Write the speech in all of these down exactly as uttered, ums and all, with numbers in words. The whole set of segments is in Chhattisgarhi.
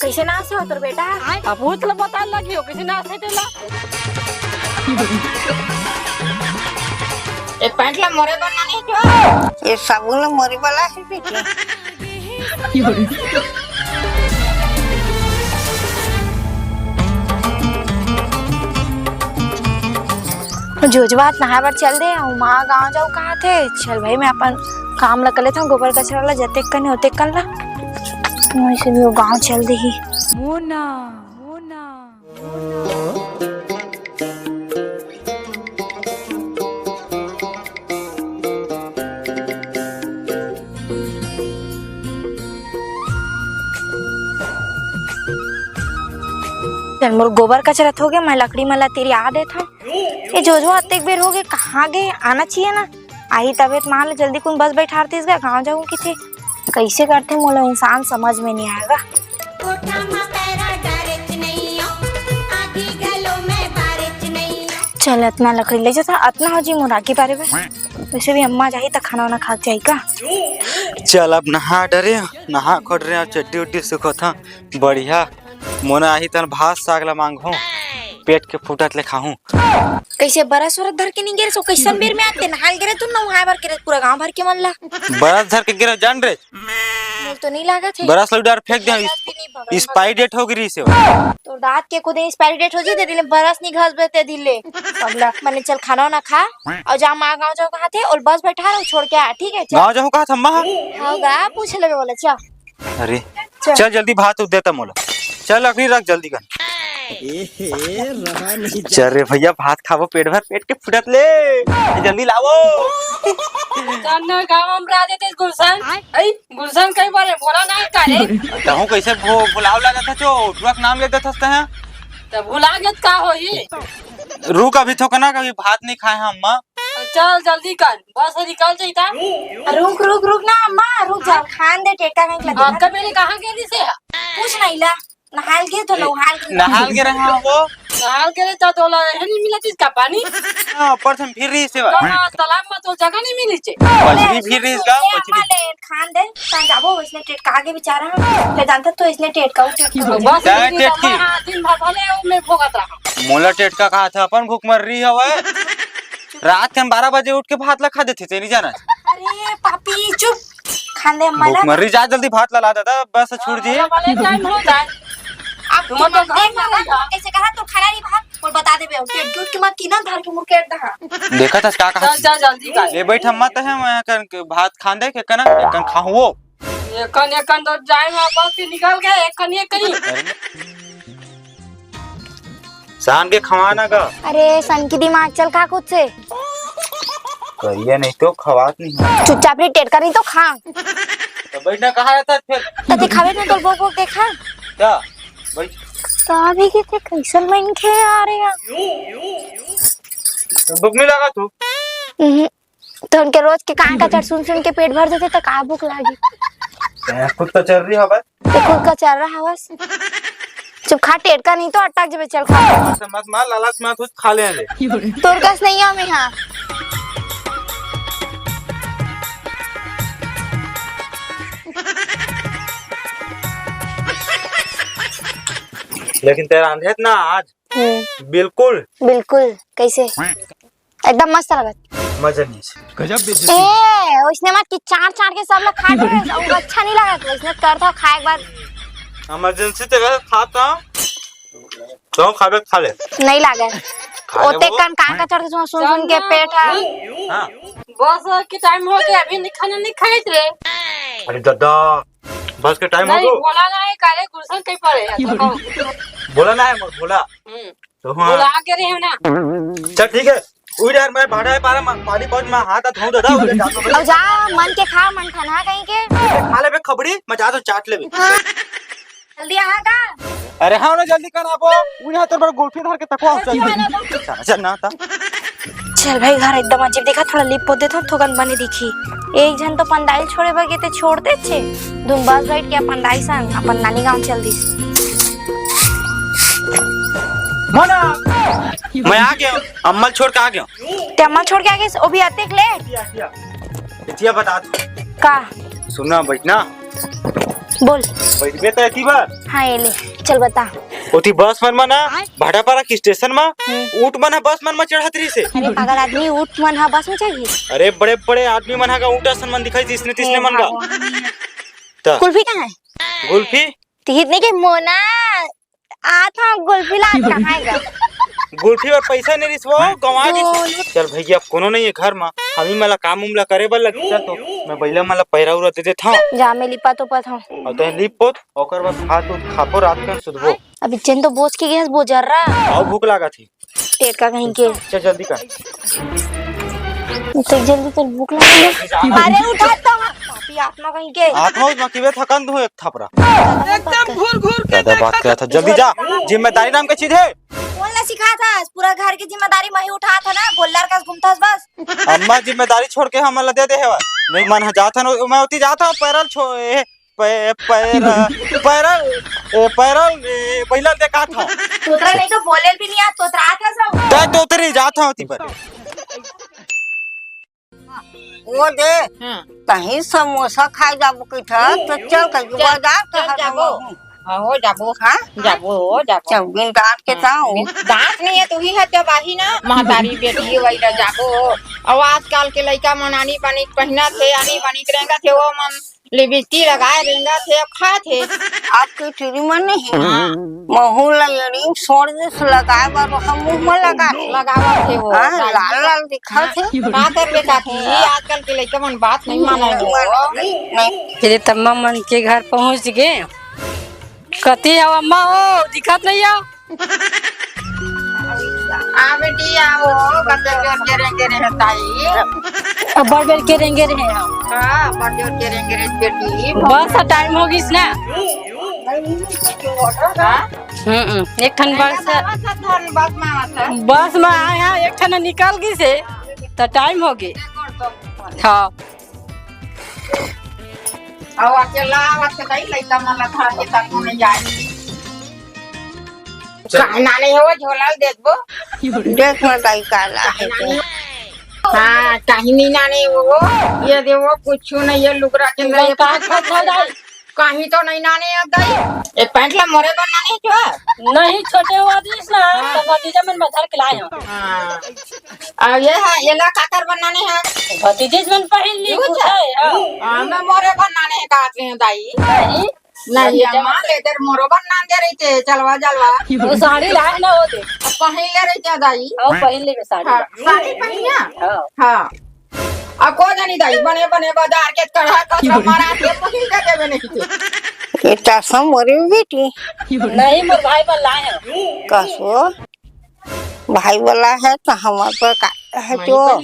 कइसे नास हे तोर बेटा? अब वो तो बता लगी हो, कइसे नास हे तेला। ए पैंट ला मोरे बर ना नहीं जो। ये साबुन ला मोरे वाला है बेटी। जोजवा नहाए बर चल दे, अउ माँ गाँव जाऊ कहा थे। चल भाई, मैं अपन काम ला कर लेथव, गोबर कचरा ला जतेक कन हे ओतेक कन ला। वैसे भी वो गाँव चल दे ही। मोना, मोना। चल, मोर गोबर कचरा हो गया, मैं लकड़ी मन ला तिरिया देथव। ये जोजवा अतेक बेर हो गए, कहाँ गए? आना चाहिए ना। आही तबे त मान ले, जल्दी कुन बस बैठारतीस गा, गाँव जाऊँ किथे। कैसे करथे मोला इंसान समझ में नहीं आएगा। कोठा मा पैरा डारेच नइयो, आगी गलो में बारेच नइयो। चल, अतना लकड़ी ले जाता, अतना हो जी मोर आगी बारे में। वैसे भी अम्मा जाही त खाना वाना खा के जाही का। चल, अब नहा डरे, नहा खोट रहे, चड्डी उड्डी सुखोथा, बढ़िया। मोना आही तन भात साग ला मांगहूं, पेट के फूटत ले खाहूं। कैसे बरस वरस धर के नहीं गिरे सो, कैसन बेर में आते नहाल गिरे तू, नहाए भर के पूरा गांव भर के मन ला। बरस धर के गिरे जान रे। मोर तो नहीं लागत है। बरस ला उडार फेंक दे, बरस भी नहीं भगल, इस-, expiry date हो गई से। तोर दांत के खुद expiry date हो जी, ते दिले बरस नहीं घस बेते दिले। पगला, मने चल खाना ना खा, और जा माँ गाँव जाओ कहा थे, और बस बैठा रहो, छोड़ के आ, ठीक है? चल। गाँव जाओ कहा था माँ। हाँ, गा, पूछ लेबे बोला, चल। अरे, चल। चल जल्दी भात उठ देता मोला। चल लकड़ी रख जल्दी कर। ए हे, रहा नहीं चल रे भैया, भात खाबो पेट भर, पेट के फुटत ले। जल्दी लावो। जान ना गाँव हम ला देते गुलशन। आई, गुलशन कई बार बोला ना का रे? कहूँ कैसे भो-, भुलाव ला देता छो, उठवा के नाम ले देता हंसते हैं। तो भुला गत का होई? रुक अभी थोक ना, कभी भात नहीं खाए हैं अम्मा। चल जल्दी कर, बस निकल जाई ता। रुक, रुक, रुक ना अम्मा, रुक जा, खान दे टेटका कहीं लगे। आपका मेरे कहाँ गए से? कुछ नहीं ला, नहाल के तो नहाल के। नहाल के रहा वो। नहाल के रे तो तोला है नहीं मिला चीज का पानी। हाँ, ऊपर से फिर रही से तो बा। तालाब में तो जगह नहीं मिली चे। मछली फिर रही इसका, ए, अम्मा मछली। ले, खान दे, कहाँ जाबो, इसने टेटका आगे बेचारा। ले जानता तो इसने टेटका उठे। बस जा, इतनी टेटकी। लम्बा दिन भर भले वो में भोगत रहा। मोला टेटका कहा था, अपन भूख मर रही हवे। रात के हम बारह बजे उठ के भात ला खा देते, तेरी जाना। अरे पापी, चुप। खाने भूख वाला मर रही, जा जल्दी भात ला, ला दादा, बस छूट जी। वाला टाइम होता है। अब तुम तो घर में रहो। कैसे कहा तो खाना नहीं भात और बता दे बे, पेट दूध के मत तीनों धर के मुकेट दहा। देखा था का कहा। चल, चल, जल्दी कर। ले बैठ, हम मत है, मैं कर भात खान दे के कना, एक कन खाऊं वो। एक कन, एक कन तो जाए में बस के निकल गए, एक कन ये कहीं। शान के खवाना का। अरे, सन की दिमाग चल खा खुद से। कहिए नहीं तो खवात नहीं है। चुपचाप री टेटका नहीं तो खा। तो बैठना कहाँ रहता है फिर? तो दिखावे में तो बोक बोक देखा। क्या? बैठ। साहब ही के थे कैसन मन खे आ रहे हैं। तो भूख नहीं लगा तू? हम्म। तो उनके रोज के कान का चर सुन सुन के पेट भर जाते तो का भूख लागी? तैं खुद तो चर रही हवस। तो खुद का चर रहा हवस। चुप खा, टेटका नहीं तो अटक जबे, चल खा। ऐसे मत मार, लालच में कुछ खा ले ले। तोर कस नहीं है मैं, हाँ। लेकिन तेरा अंधेत ना आज। हम्म। बिल्कुल। बिल्कुल। कैसे? एकदम मस्त लगत। मजा नहीं है। गजब बेइज्जती। ए, ओइसने मत कि चाट चाट के सब लोग खा ले, वो अच्छा नहीं लगत, ओइसने करता खाए के बाद। इमरजेंसी ते घर खाता, तो खाबे खा ले। नहीं लागे। खा ले ओते वो। कन कान का चढ़ के सुन सुन के पेट है। हाँ। बस के टाइम हो गया, अभी नहीं खाना नहीं खाए थे। अरे दादा, बस के टाइम हो नहीं, गो। बोला ना है, काले गुलशन कहीं पड़े है, तो बोला ना है, बोला। हम्म। तो हाँ। बोला के रहे हो ना। चल ठीक है। उई यार, मैं भाड़ा है पारा मा-, पानी बहुत मैं हाथ हाथ धो देता हूँ, जा तो। अब जा, मन के खा, मन खाना कहीं के। खा ले बे खबड़ी, मैं जा तो चाट ले बे। हाँ। जल्दी आ का? अरे हाँ ना, जल्दी कर आप। उई हाथ पर गोल्फी धर के तकवा हो, चल। चल, चल ना ता। चल भाई, घर एकदम अजीब दिखा, थोड़ा लीप पोत देथव, थोकन बने दिखी। एक झन तो पंडाल छोड़े बर गे ते छोड़ देथे, दुन बस बैठ के अपन दाई संग अपन नानी गांव चल दिस। मोना, मैं आ गया हूँ, अम्मा ल छोड़ के आ गया हूँ। ते अम्मा ल छोड़ के आ गइस, वो भी अतेक लेट? इतिया बता तू। का? सुना, बैठना। बोल। बइठबे त एती बर। हाँ, ये ले, चल बता। ओती बस मन म ना, भाटापारा के स्टेशन म हम्म। ऊंट मन ह बस मन म चढ़त रहिस हे। अरे पागल आदमी, ऊंट मन ह बस म चढ़ही? अरे बड़े-बड़े आदमी मन ह गा ऊंट असन मन दिखाइस, इसने तिसने मन गा। भगवान। त कुल्फी कहाँ हे? गुल्फी? तिहित नहीं के मोना। आत हंव, गुल्फी ला, कहाँ हे गा? गुल्फी बर पैसा नइ रिहिस वो, गंवा गिस। चल भैया, अब कोनो नइ हे घर म, हमी मन ला काम उम ला करे बर लगही। चल तो, मैं बइला मन ला पैरा उरा दे देत हंव। जा, मैं लिपा तो पत हंव। अउ तैं लिप पोत, ओकर बाद भात उत खाबो, रात कन सुतबो। अभी चेन तो बोझ के गे हस, बोझर्रा। अउ भूख लागत हे। टेटका कहीं के। चल जल्दी कर। तो जल्दी कर, भूख लगा। अरे उठा तो, पापी आत्मा कहीं के। आत्मा उस मकीबे थकन दूं एक थपरा। एकदम घूर घूर के ज्यादा बात करत हस, जल्दी जा। जिम्मेदारी नाम के चीज हे। कौन ला सिखात हस? पूरा घर के जिम्मेदारी मैं ही उठात हंव ना, गोल्लर कस घूमत हस बस। अम्मा जिम्मेदारी छोड़ के हमन ला दे दे हवय। नहीं मन ह जात हन, मैं ओती जात हंव, पैरल छो-, ए, पै-, पैर-, पैरल, ए, पैरल, ए, बइला देखात हंव। तोतरा नहीं तो बोले भी नहीं आज, तोतरा आत हस। तै तोतरी जात हंव ओती बर। वो दे, हाँ। कहीं समोसा खाए जाबो कहिथस, तो चल कहीं चल, बाजार चल कहाँ जाबो। जाबो? हाँ, हो जाबो। हाँ? जाबो, हो जाबो। चल, बिन डांट के हाँ, जाओ। बिन डांट नहीं हे, तुही हर जब आही ना, महतारी बेटी वही रह जाबो। अउ आजकल के लइका मन आनी बानी पहिनत हे, आनी बानी रेंगत हे, वो मन लिपस्टिक लगाए रेंगत हे, खात हे। आपके टूरी मन नहीं हे? हाँ। महू ला एड़ी छोड़ दे, से लगाए बर ओकर मुंह में लगा दे। लगावत हे वो, हाँ, लाल लाल दिखत हे। का करबे काकी, आजकल के लइका मन बात नहीं माने हो। नहीं। तेरे तम्मा मन के घर पहुंच गे। कती हव अम्मा हो, दिखत नहीं हव। आ बेटी, आओ, बच्चा जोर के रेंगे रहे ताई। अब्बड़ बेर के रेंगे रहे हम। हाँ, अब्बड़ जोर के रेंगे रहे बेटी। बस, टाइम हो गिस ना। हाँ? हम्म, एक ठन बस, बस में आवत हन, बस में आवत हन। बस में आए हैं, एक ठन निकल गिस हे, त टाइम हो गे। हाँ। अउ अकेला आवत हे दाई, लइका मन ला धर के तको नइ जाए। चल। काहे नाने हो, झोला ल देखबो। देख न दाई, काला हे ते। हाँ, काहे नहीं नाने हो। ये दे वो, कुछु नहीं, ये लुगरा के अंदर ये का खात हो दाई? काहे तो नहीं नाने हो दाई। ये पैंट ला मोरे बर नाने हे का? नहीं, छोटे हो दिस ना, हाँ। तो भतीजा मन बजार के लाए हो। हाँ। अउ ये हा, ये ला काकर बर नाने हे? भतीजे मन पहिन ली, यूं कुछ चा? है, हाँ। हाँ, मैं मोरे बर नाने हे काहत रहे हो दाई। नहीं। नहीं, अम्मा, लेदे मोरो बर नान दे रहिते, चलवा, चलवा। वो साड़ी लाए ना वो दे। अब पहिन ले रहिते दाई। हाँ, पहिन ले साड़ी। हाँ, साड़ी पहिनिया? हाँ। हाँ। अब को जानी दाई, बने, बने बजार के कढ़ा कचरा मारा के पहिन के देबे नहीं थे। ये चश्मा मोरे बेटी। नहीं, मोर भाई बर लाए हैं। कसो? भाई वाला हे त हमर बर का हे तो?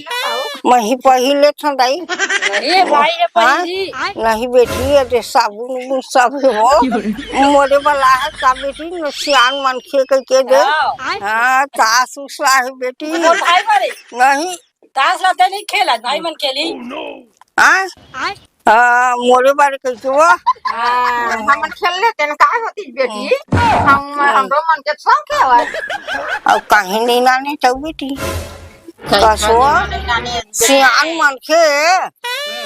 मही पहिली लेथन दाई। अरे भाई, ये हाँ? पहिली। नहीं बेटी, ये दे साबुन उबुन सब हे वो। मोरे वाला हे का बेटी, न सियान मनखे कहिके दे। हाँ। हाँ, तास उस ला हे बेटी। मोर भाई बर हे। नहीं। तास ला ते नहीं खेला, भाई मन खेली। हाँ? हाँ, मोरे बर कहिके वो। हाँ, हमन खेल लेते न, काय होती बेटी? हम, हमरो मन के शौक हे। अउ काहे नहीं नाने तउ बेटी? कसो, सियान मनखे,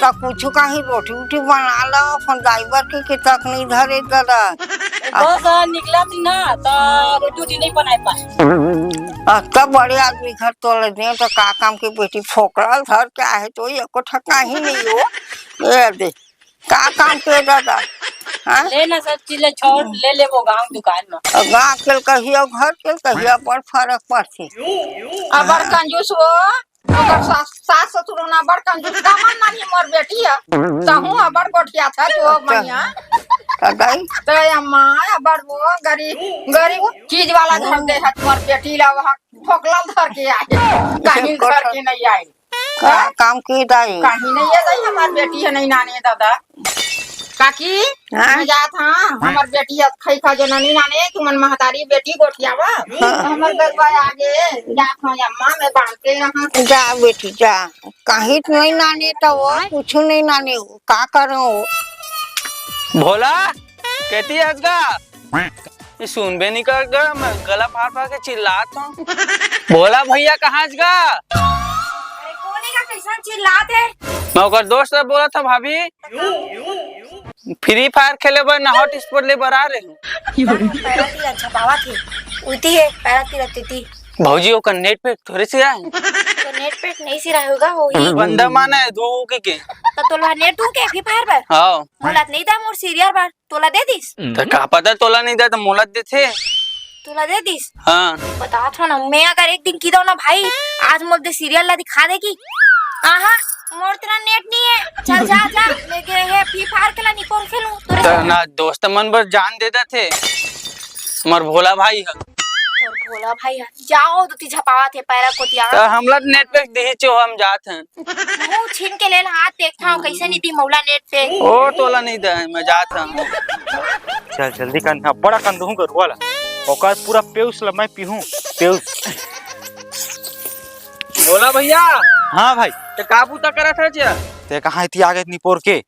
त कुछु काहे रोटी उटी बना लो, अपन दाई बर के, के तक नहीं धरे ददा। बस, निकला दिन ना, त रोटी उटी नहीं बनाए पाए। अतका बड़े आदमी घर तोले दे, त का काम के बेटी फोकरल धर के आहे, तो एको ठका ही नहीं हो। ये दे, का काम के दादा? हाँ? ले ना सब चीज ले छोड़, ले लेबो गाँव दुकान में। अउ गाँव के कहियो, घर के कहियो, बड़ फरक पड़थे। अब्बड़ कंजूस वो, ओकर सास, सास ससुर ना बड़ कंजूस, कमन नहीं मोर बेटी हे। तहूँ अब्बड़ गोठियाथस वो मैया। त दाई? त अम्मा, अब्बड़ वो गरीब, गरीब चीज वाला घर दे हत मोर बेटी ला, वहाँ फोकला धर के आए, काहीं धर के नहीं आए। का काम की दाई? काहे नहीं हे दाई, हमार बेटी हे नहीं नाने दादा। काकी, हाँ? मैं जात हँव, हमार बेटी हे खई खा जो नहीं नाने, तुमन महतारी बेटी गोठियावा। हाँ। तो हमार गलवा आगे जात हँव अम्मा, मैं बांध के यहाँ। जा बेटी जा, काहीं तो नहीं नाने तो वो, कुछु नहीं नाने वो, का करो वो? भोला, केती हस गा? ये सुनबे नहीं कर गा, मैं गला फाड़ फाड़ के चिल्लात हँव। भोला भैया कहाँ हस गा? अरे कोने का कैसन चिल्लात हे? मैं ओकर दोस्त से बोलत हँव भाभी। Free Fire खेले बर ना Hotspot ले बर आ रहे हो। पैरा तीरा झपावत हे। उती हे, पैरा तीरा तीती। भौजी, ओकर net pack थोड़े सिरा हे। तो net pack नहीं सिरा होगा, वो ही। बंदा माना है, दू के के। तो तोला net दू के Free Fire बर? हाँ। मोला त नहीं दा मोर serial बर, तोला दे दिस। तो का पता तोला नहीं दा, तो मोला देथे। तोला दे दिस? हाँ। बता था ना, मैं अगर एक दिन की दो ना भाई, आज मोर दे serial ला दिखा दे की। आहा, मोर तेरा net नहीं है। चल जा, जा, मैं गे हे Free Fire खेला, निपोर खेलूं। तोरे तो ना दोस्त मन बर जान दे देथे। हमर भोला भाई ह। तोर भोला भाई ह। जाओ, दू ती झपावत हे पैरा कोतिया। तो हमला net pack दिही चो, हम जात हन। मुंह छीन के ले ला, हाथ देखता हूँ, कैसे नहीं दी मौला net pack। ओ, तोला नहीं दे, मैं जात हूँ। चल, जल्दी कर, ना बड़ा कंदहू गरुआ ला। ओकर पूरा पेउस ला मैं पीहूं, पेउस। भोला भैया। हाँ भाई। ते का बूता करत हस? ते कहाँ इति आगे निपोर के?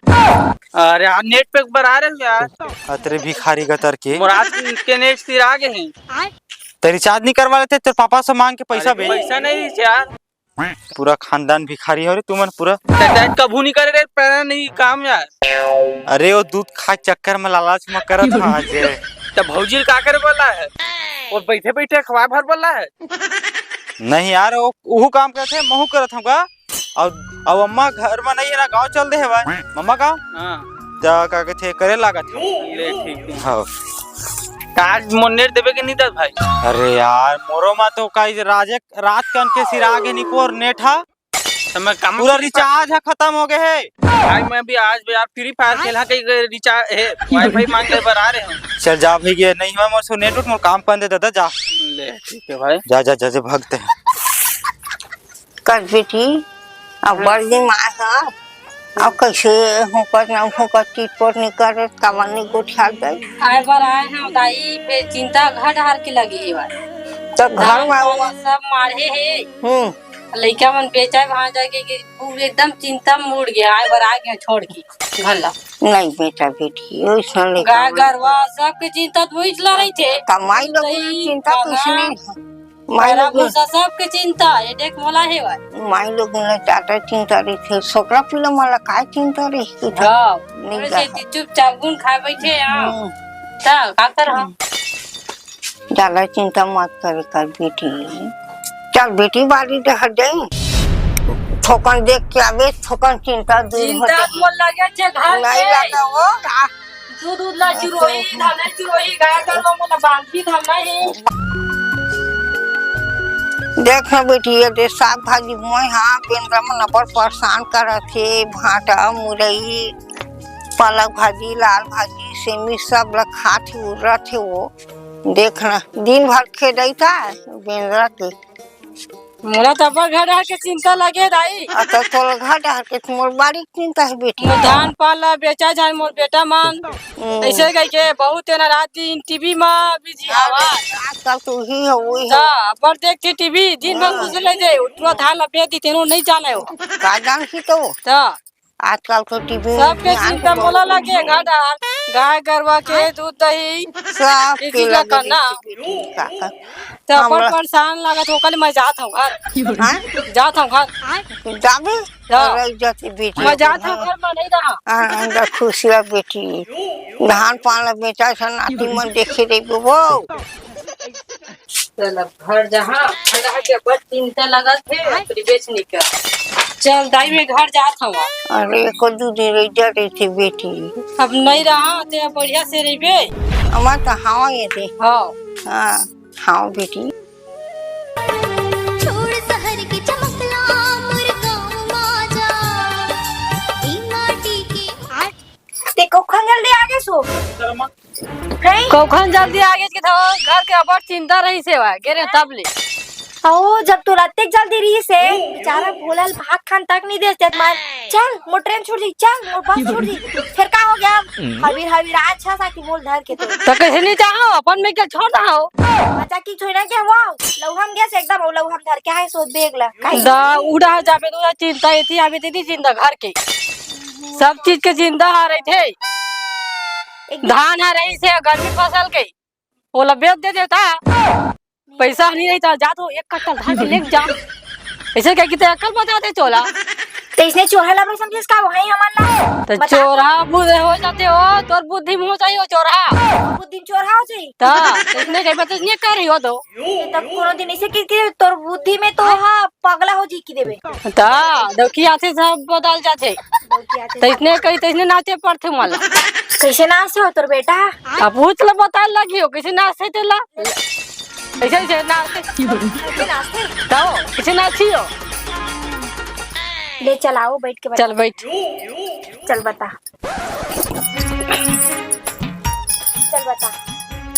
अरे यार, net pack बर आ रहे हो यार। अतरे भिखारी गतर के। मोर आज के net सिरा गे हे। ते recharge नहीं करवा लेते, तेरे पापा से मांग के पैसा अरे, भेज। पैसा नहीं रिहिस यार। पूरा खानदान भिखारी हो रे तुमन पूरा। ते, ते कभू नहीं करे रे, पैरा नहीं काम यार। अरे, वो दूध खा चक्कर में लालच में करत हस आज। त भौजी ल का करे बोला हे? वो बैठे बैठे खवाए भर बोला हे? नहीं यार, वो, वो काम करत हे, महू करत हूँ का। अउ, अउ अम्मा घर में नहीं है ना, गाँव चल दे हे भाई। मम्मा गाँव? हाँ। जा का कथे करे लागत हे। ले ठीक हे। हाँ। आज मोर net देबे के नहीं दस भाई? अरे यार, मोरो मा तो काई राजे, रात कन के सिरा गे निपोर net हा। तो मैं काम पूरा recharge हा खत्म हो गए हे। भाई मैं भी आज भी यार Free Fire खेला के recharge हे, Wi-Fi मांगे बर आ रहे हूँ। चल जा भाई, ये नहीं हुआ मोर से net उठ, मोर काम कर दे दादा, जा। ले ठीक हे भाई। जा, जा, जा, जा, भागते हैं। कर बेटी, अब बड़ दिमाग है। अब कैसे होकर ना होकर चिटपोट नहीं करे, कमर नहीं गोठिया दे। आए बर आए हैं दाई, बे चिंता घर डहर के लगे हे बार। तो घर धान में पान हुआ। सब माढ़े हे। हम्म। लइका मन बेचाए भांजा के, के पूरे एकदम चिंता में मुड़ गया, आए बर आ गया छोड़ के घर ला। नहीं बेटा बेटी, ओइसन ले गाय कमाई गरवा सबके चिंता तो वही चला रही थे। कमाई लोग नहीं, चिंता कुछ नहीं। माई पैरा लोग भूसा सबके चिंता, ये देख मोला हे भाई। माई लोग ने ज्यादा चिंता रही थे, सोकरा पिला मला काय चिंता रही थी? हाँ, नहीं अरे ज्यादा। से चुपचाप गुन खाए बैठे हैं। हम्म। ता, का कर हम? हम्म। ज्यादा चिंता मत करे कर बेटी। चल बेटी, बारी डहर जाई। थोकन देख के आबे, थोकन चिंता दूर हो चिंता जाई। मोर लगे छे घर नहीं के। लगा वो, आ, दूध, दूध ला चुरोही, धान चुरोही, गाय गरवा मन बांधी धान हे। देख ना बेटी, ये दे साग भाजी मोय हा, बेंदरा मन अब्बड़ परेशान करत हे, भांटा, मुरई, पालक भाजी, लाल भाजी, सेमी सब ला खात हे, उर्रत हे वो। देख ना, दिन भर खेदई था बेंदरा के। मोला तो अब्बड़ घर डहर के चिंता लगे दाई। अच्छा, तोला घर डहर के, मोर बारी के चिंता हे बेटी। मोर धान पान ला बेचा जाए, मोर बेटा मन। हम्म। ऐसे कह के बहुत तेना रात दिन टीवी मा बिजी हवा। आजकल तो ही है, वही तो है। अब्बड़ देखती टीवी, दिन भर हाँ। घुस ले दे, उठवा धान ला बेच दी, तेनो नहीं जाने हो। का जानती तो? तो आजकल तो टीवी में सबके ध्यान चिंता तो मोला बहुत लगे, घर डहर, गाय गरवा के दूध दही, सब ये के चीज ला लगे करना। बेटी, बेटी, का कर। तो अपन हमरा परेशान लागत हो, कल मैं जात हूँ घर। हाँ? जात हूँ घर। जाबे? जा। रह जाती बेटी। मैं जात हूँ घर, मैं नहीं रहा। हाँ, अंदर खुशिया बेटी। धान पान ला बेचा सन नाती मन देखे रही वो। चल अब घर जहाँ, घर के बड़ चिंता लगत हे, ओकरी बेच निकल। चल दाई, मैं घर जात हूँ। अरे, एको दू दिन रह जा रही थी बेटी। अब नहीं रहा, ते बढ़िया से रहिबे। अमा तो हाँ ये दे। हाँ। हाँ, हाँ बेटी। छोड़ शहर के चमकला, मोर गाँव मा जा। ई माटी के ते कखन जल्दी आ गेस ओ? हैं? कखन जल्दी आ गेस के तो घर के अब्बड़ चिंता रहिस हे, गे रहे तब ले। ओ, जब तोला अतेक जल्दी रहिस हे, बेचारा भोला ल भात खान तक नहीं देस, तेत मार, "चल, मोर ट्रेन छूट जाही, चल, मोर बस छूट जाही।" फिर का हो गया? हम्म। हबीर, हबीर, अच्छा सा कि मोल धर के तो। तो कैसे नहीं चाहो? अपन में क्या छोड़ रहा हो? अच्छा कि छोड़ के वो, लौहम गेस एकदम, वो लौहम धर के आए सो बेग ला। काहे? दा, उड़ा जाबे, तू चिंता, एती आबे, तेती चिंता घर के। सब चीज के चिंता हा रहिथे। एकदम। धान हा रहिस हे, गर्मी फसल के, ओला बेच दे देता। पैसा नहीं रहिता, जा तो एक कट्टा धान के लेके जा। ऐसे कह के ते अकल बता दे चोला। त इसने चोरहा ला भाई समझेस का? वही हमन ला त बता। चोरहा बुद्धि हो जाथे हो, तोर बुद्धि में हो जाही हो चोरहा। बुद्धि में चोरहा हो जाही। त इसने कही बता, इसने कर रही हो तो। ये तो कोनो दिन ऐसे कि, कि तोर बुद्धि में तो हा पगला हो जी की देबे। त दौकी आथे सब बदल जाथे। दौकी आथे त इसने कही त इसने नाचे पड़थे मला। कैसे नाचे हो तोर बेटा? अब पूछ ले, बता लगी हो कैसे नाचे तेला। ऐसे, ऐसे नाचते। ऐसे नाचते? तो, ऐसे नाचियो। ले चलाओ, बैठ के बता। चल, बैठ। चल, बता। चल, बता।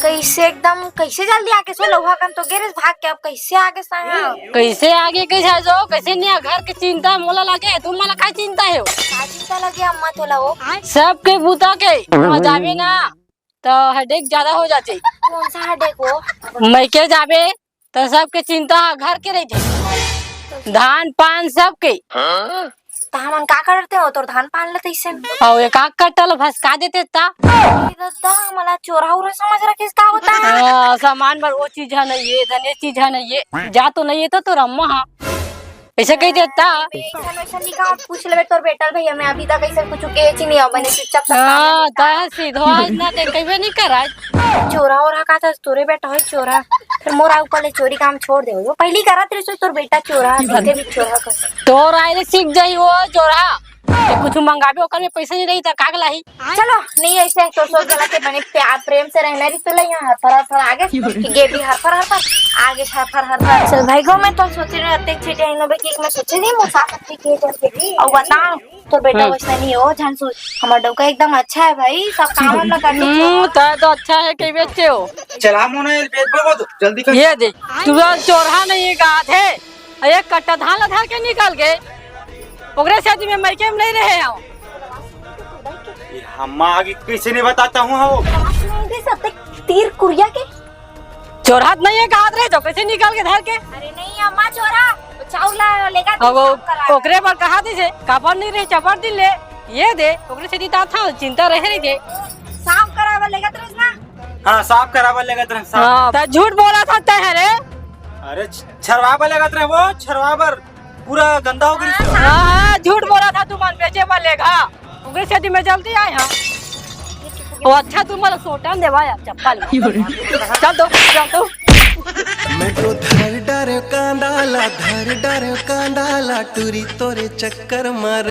कैसे एकदम, कैसे जल्दी आके सो लउहा कन तो गेरेस भाग के, अब कैसे आगे साया? कैसे आगे, कैसे जो, कैसे नहीं, घर के चिंता मोला लगे, तुम मला का चिंता है? का चिंता लगे अम्मा तोला वो? सबके बूता के, वहाँ जाबे ना, त हेडेक ज्यादा हो जाथे। कौन सा हेडेक हो? मइके जाबे त सबके चिंता ह घर के रहिथे, धान पान सबके। त हमन का करते हो तोर धान पान ल तइसे? अउ एक आध कट्टा ल भसका देते त। ए ददा, हमला चोरहा उरहा समझ रखेस का होता है? हाँ, सामान बर वो चीज ह नहीं है, धन ये चीज ह नहीं है, जा तो नहीं है तो तोर अम्मा हा। ऐसे कह देता। ऐसा वैसा नहीं कहा, पूछ लेबे तोर बेटा ल भैया, मैं अभी तक ऐसे कुछ केहे ची नहीं, अब मैंने चुपचाप सब काम हाँ, करता। त सीधो आज ना देखेबे नहीं कर आज। चोरहा ओरहा का था, तोरे बेटा होय चोरहा। फिर मोरा ऊपर ले चोरी काम छोड़ दे, वो पहली करत रहिस तोर बेटा चोरहा, देखे भी चोरहा कर। तोर आए ले सीख जाही वो चोरहा। कुछ मंगाबे ओकर में पैसा नहीं रही त काग लाही। चलो, नहीं ऐसे तो सोच वाला के बने प्यार प्रेम से रहना रही तो ले यहाँ हरफर हरफर आगे कि गेबी हरफर हरफर आगे हरफर हरफर। चल भाई गो, मैं तो सोचे रहे अतेक छेटे आइनो बे कि मैं सोचे नहीं मुसा सकती के करके। और बता, तोर बेटा हम्म। वैसा नहीं हो, जान सोच, हमारा डौका एकदम अच्छा है भाई, सब काम हम ना करते। हम्म, तै तो अच्छा है कि बेचे हो। चला मोना, ये बेच बो तो जल्दी कर। ये दे, तू तो चोरहा नहीं है, गाद है। एक कट्टा धान ला धर के निकल गए, ओकरे सेती में मइके में नहीं रहे हो। ये हम्मा आगे कैसे नहीं बताता हूँ हो? तीर कुरिया के चोरहा नहीं है, गाद रहे तो कैसे निकल के धर के? अरे नहीं अम्मा, चोरहा चाउर ला लेगा अब वो साफ करा। ओकरे बर कहा दीजिए, काबर नहीं रहे, चबर दिन ले, ये दे, ओकरे सेती ता था, चिंता रहे रही दे। साफ करा बर लेगा तो ना। हाँ, साफ करा बर लेगा तो साफ। हाँ, त झूठ बोला था तै हरे। अरे छ-, छरवा बर लेगा तो वो, छरवा बर। पूरा गंदा हो गया। हाँ, हाँ, झूठ बोला था तुमन, बेचे बर लेगा। ओकरे सेती मैं जल्दी आए हाँ। वो अच्छा तुमन सोटन देवा यार चप्पल। चल तो, चल तो। मैं तो धर डारे कांदा ला, धर डारे कांदा ला, टूरी तोरे चक्कर मार।